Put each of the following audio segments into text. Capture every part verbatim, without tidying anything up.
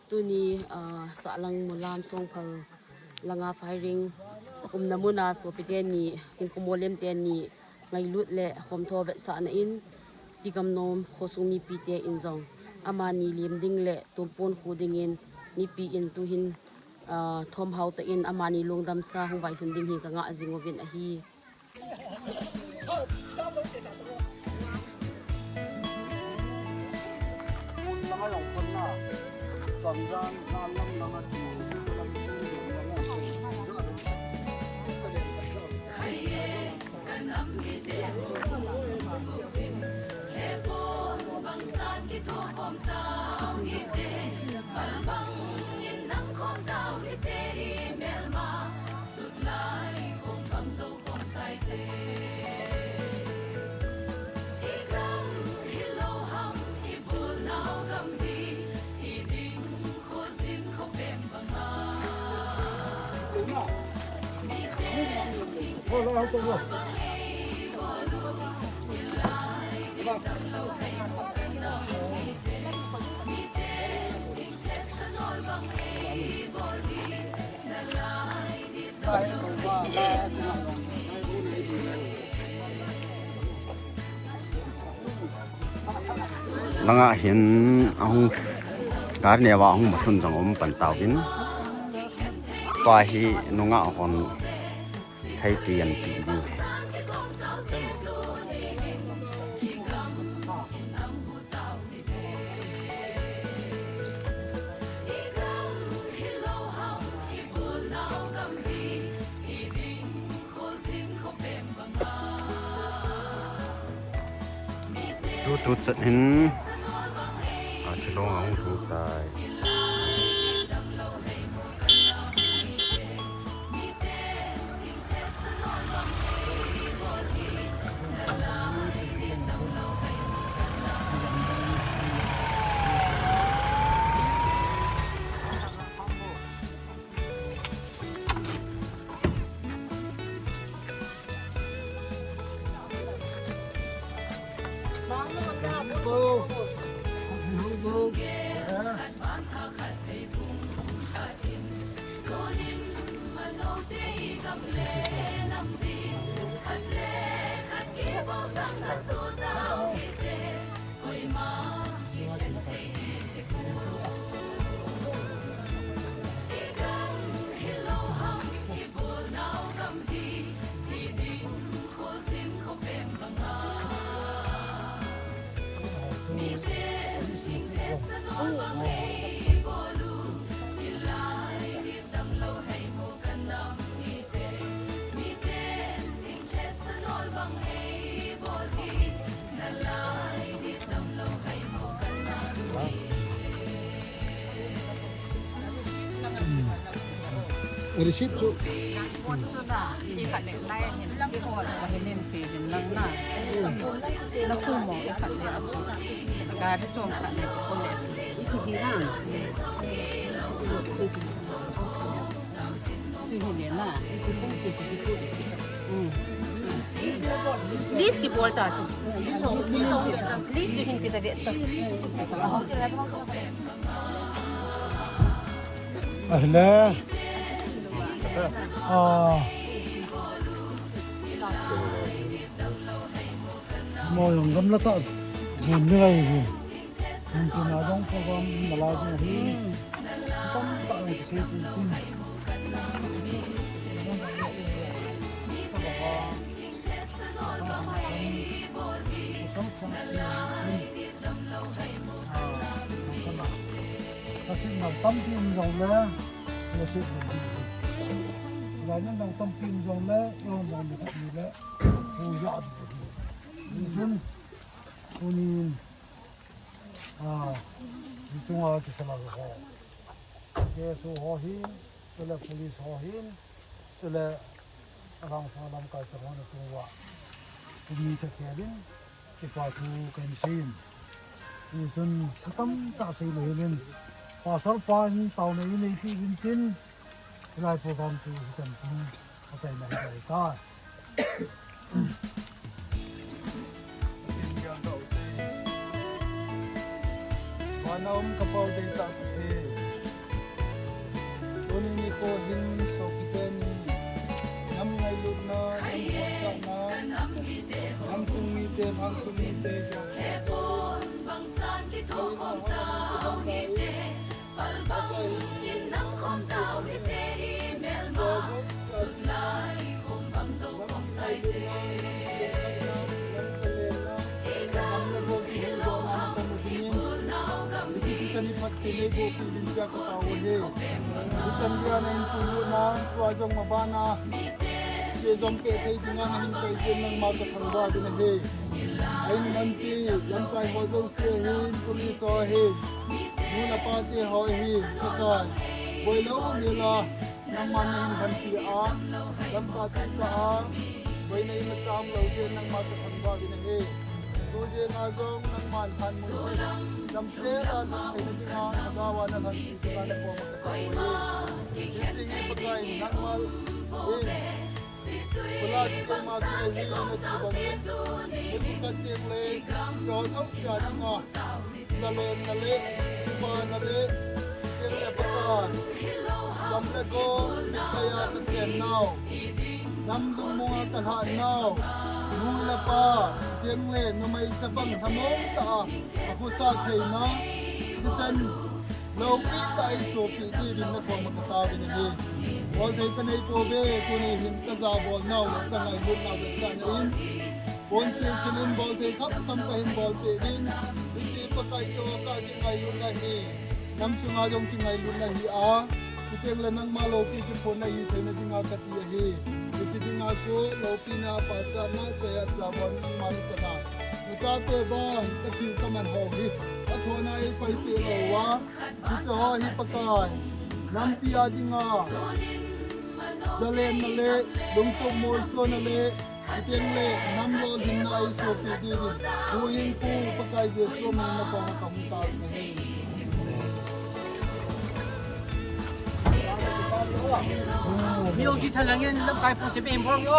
Tuni, ah, Sahlang Mulam Songphal langa firing umna muna sopite ni, hinkho molem teni ngailut le homtho vetsahna in, Tigamnom khosung mipite in jong amani lem ding le tumpon khu dingin mipi in tuhin, ah, thomhao tah in amani lungdamsa hung vailhun ding hi kangah jing uvin ahi. Langa hin ahung, gar neva ahung masun jong um pan tauvin. Tua hi nungah hon thei ti an ti ding. Tutu chat hin, a, chilong ahung lhu tai. Receipt chu. Pot chu na, i khat le lai hin, i khat le hin pe din lang na. Na khu mo, i khat le a chu. Gari chom khat le ko le. List kibol ta chu. List hin kita de ta. Ahile. Ah. Mo jong gamla ta. Jun ni lai jun. Jun tu na jong program na lai jun hi. Tam ta ni si tu tu. Tam tam. Ka sin nang tampi um jong le, na sin nang tampi um. Lai nang tampi um jong le, yong jong le, khat ni le, pu ya di. Ni sun, uni, ah, ni chunga kisala ho. K S O ho hin, chule police ho hin, chule, Rangsa lamkai chang hon atung uva. Tuni cha khelin, kipa thu kan sin. Hichun sa tamtah sei lou hel in. Pastor pa in taona in eipe uvin tin. Hilai program chu hichan tin. Achaina hi tai ta. Vana um ka Pau dei tah Pathen. Tuni nikho hin sopite ni nam ngailutna, nam haosatna, nam sung mite, nam sung mite, Sani phat kei nei boh peh ding tia ka tao u ahi. Tuchan geiya na hin puilut na, tua jong mabana, che jong peh thei dinga na hin kai jeh in nangma ka thangvah uvin ahi. Ahin manpi, lamkai ho jouse ahin, police ho ahin, nu le pa te ho ahin, Pakai, boilou mela, nangman na hin manpi a, lamkai tisa a, boina in na cham lou jeh in nangma ka thangvah uvin ahi. Tu jeh a jong nangman lhan mun hi, damsel a lhun theina dinga, na gao a na lhonpi dinga na koma ka thangvah uve. Hiche hi Pakai nangma in, Pakai Jesu Christa hi na ti bangin, na ti khat teng le, keiho jouse a dinga, Nalen nale, pa nale, kei le Pakai, gam le go, mitlhi a ka chennau, nam lungmong a ka lhannau, nu le pa, cheng le numei chabang lhamon tah a, a khosa theina, thisan, loupi tah a eisopeh diuvin na koma ka taovin ahi. Bolthei ka nei pouve, tuni hin ka jabolnau le ka ngailutnau vetsahna in, Pon silsil in bolthei khamkham ka hin bolpeh uvin, hiche Pakai chu ka kingailutna ahi, nam sunga jong kingailutna ahi a, chuteng le nangma loupi kiphonna hi theina dinga ka ti ahi. Hiche dinga chu loupina, pachatna, choi-at, jabolna nangma na chana. Na chate vang ka thil ka man ho hi, ka thona ei paipeh lou a, hiche ho hi Pakai, nampi a dinga, jalenna le, lungtup molsona le, Chuteng le, nam lolhinna eisopeh diuvin, Pu Hing Pu, Pakai Jesu min in na koma ka hung tao ahi. Mi jong chi thalang in lamkai pu che pe in bol o.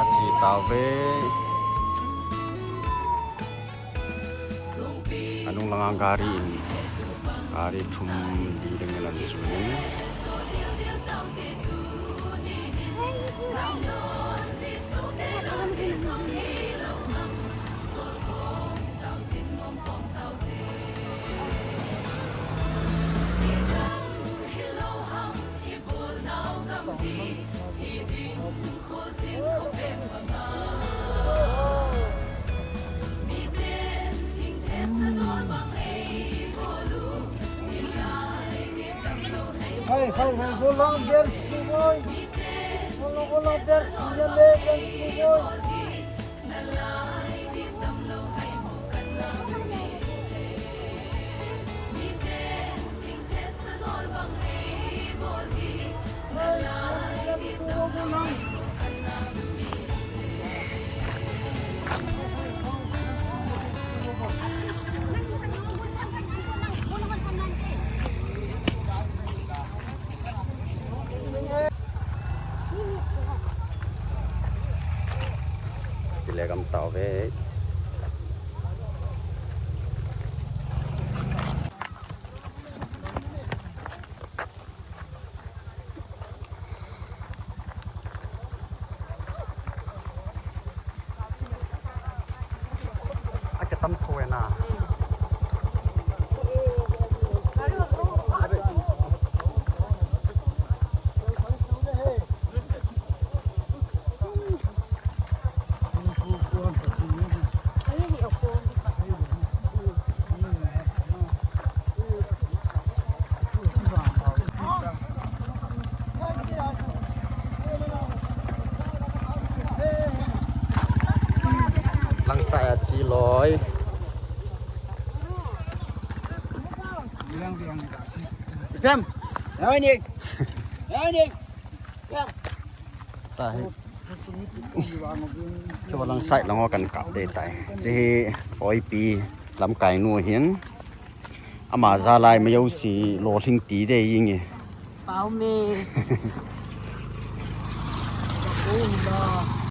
Achi tauve. Anung langa gari in, gari thum li ding lan chu. Hai, hai, hai, go lang der, go boy. Go lang, go lang der, go boy. Ti le gam tauve. Ake tam tho e na. Langsai a chi loi. Pem. Yau ni. Yau ni. Pem. Ta hi. Chulang side lang ho kan kap dei tai. Chi hi Oipi lamkai nu hin. Ama jalai ma jouse lolhing ti dei inge. Pau me. Ka ko lo.